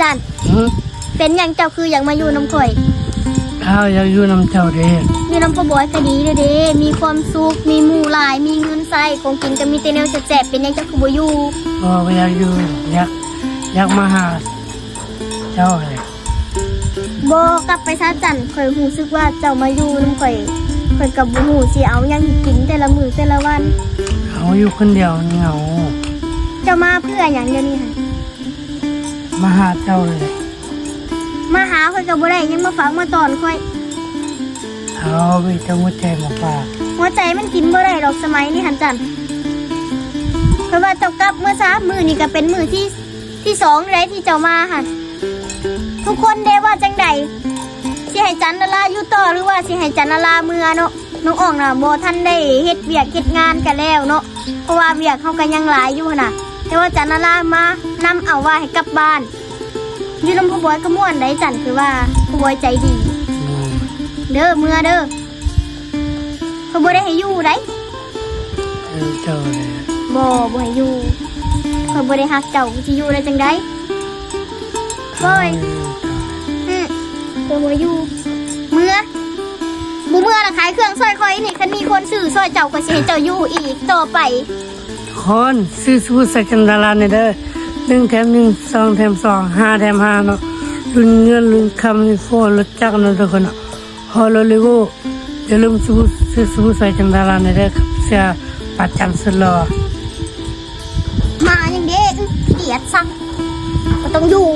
ຕັນ ຫື? ເປັນຫຍັງເຈົ້າຄືຢາກມາຢູ່ນຳຂ້ອຍ? ເຮົາຢາກຢູ່ນຳເຈົ້າເດ້. ຢູ່ນຳພໍ່ບອຍກໍດີເດ້ ມີຄວາມສຸກ ມີໝູ່ຫຼາຍ ມີເງິນໃຊ້ ຂອງກິນກໍມີແຕ່ແນວແຊບໆ ເປັນຫຍັງເຈົ້າຄືບໍ່ຢູ່? ບໍ່ ບໍ່ຢາກຢູ່ ຢາກ ຢາກມາຫາເຈົ້າແຫຼະ. ບໍ່ ກັບໄປຊະຈັນ ຂ້ອຍຮູ້ສຶກວ່າເຈົ້າມາຢູ່ນຳຂ້ອຍ ຂ້ອຍກໍບໍ່ຮູ້ຊິເອົາຫຍັງໃຫ້ກິນແຕ່ລະມື້ແຕ່ລະວັນ. ເຮົາຢູ່ຄົນດຽວເຫງົາ. ເຈົ້າມາເພື່ອຫຍັງດຽວນີ້ຫັ້ນ? ມາຫາເຈົ້າແຫຼະ. ມາຫາຂ້ອຍກໍບໍ່ໄດ້ຫຍັງມາຝາກມາຕ້ອນຂ້ອຍ. ເຮົາມີແຕ່ຫົວໃຈມາຝາກ. ຫົວໃຈມັນກິນບໍ່ໄດ້ດອກສະໄໝນີ້ຫັ້ນຈັນ. ຂ້ອຍວ່າເຈົ້າກັບເມືອຊະ ມື້ນີ້ກໍເປັນມື້ທີ ທີສອງໃດທີ່ເຈົ້າມາຫັ້ນ. ທຸກຄົນເດ້ວ່າຈັ່ງໃດ? ຊິໃຫ້ຈັນດາລາຢູ່ຕໍ່ ຫຼືວ່າຊິໃຫ້ຈັນດາລາເມືອເນາະ? ນ້ອງອອງນະບໍ່ທັນໄດ້ເຮັດວຽກເຮັດງານກະແລ້ວເນາະ ເພາະວ່າວຽກເຮົາກະຍັງຫຼາຍຢູ່ຫັ້ນນະ ແຕ່ວ່າຈັນດາລາມານຳເອົາວ່າໃຫ້ກັບບ້ານ ຢູ່ນຳພໍ່ບອຍກະມ່ວນໃດ ຈັນຄືວ່າພໍ່ບອຍໃຈດີ. ເດີ ເມືອເດີ ຂ້ອຍບໍ່ໄດ້ໃຫ້ຢູ່ໃດ. ເອີ ເຈົ້າແຫຼະ. ບໍ່ ບໍ່ໃຫ້ຢູ່ ຂ້ອຍບໍ່ໄດ້ຮັກເຈົ້າ ຊິຢູ່ໄດ້ຈັ່ງໃດ? ໂອ້ຍ ອື ຂ້ອຍບໍ່ຢູ່ ເມືອ ບໍ່ເມືອລະຂາຍເຄື່ອງຊ່ອຍຂ້ອຍນີ້ ຄັນມີຄົນຊື້ຊ່ອຍເຈົ້າ ຂ້ອຍຊິໃຫ້ເຈົ້າຢູ່ອີກຕໍ່ໄປ. ທຸກຄົນ ຊື້ສະບູໃສ່ຈັນດາລາແດ່ເດີ ໜຶ່ງແຖມໜຶ່ງ ສອງແຖມສອງ ຫ້າແຖມຫ້າເນາະ ລຸ້ນເງິນ ລຸ້ນຄຳ ລຸ້ນໂຟນ ລົດຈັກເນາະ ທຸກຄົນເນາະ. ຮອດໂລລີໂວ ຢ່າລືມສະບູ ຊື້ສະບູໃສ່ຈັນດາລາແດ່ເດີ ເສື້ອປາຈັນສຸດຫຼໍ່. ມາຫຍັງເດ້ ອຶ ກຽດຊັກ ບໍ່ຕ້ອງຢູ່.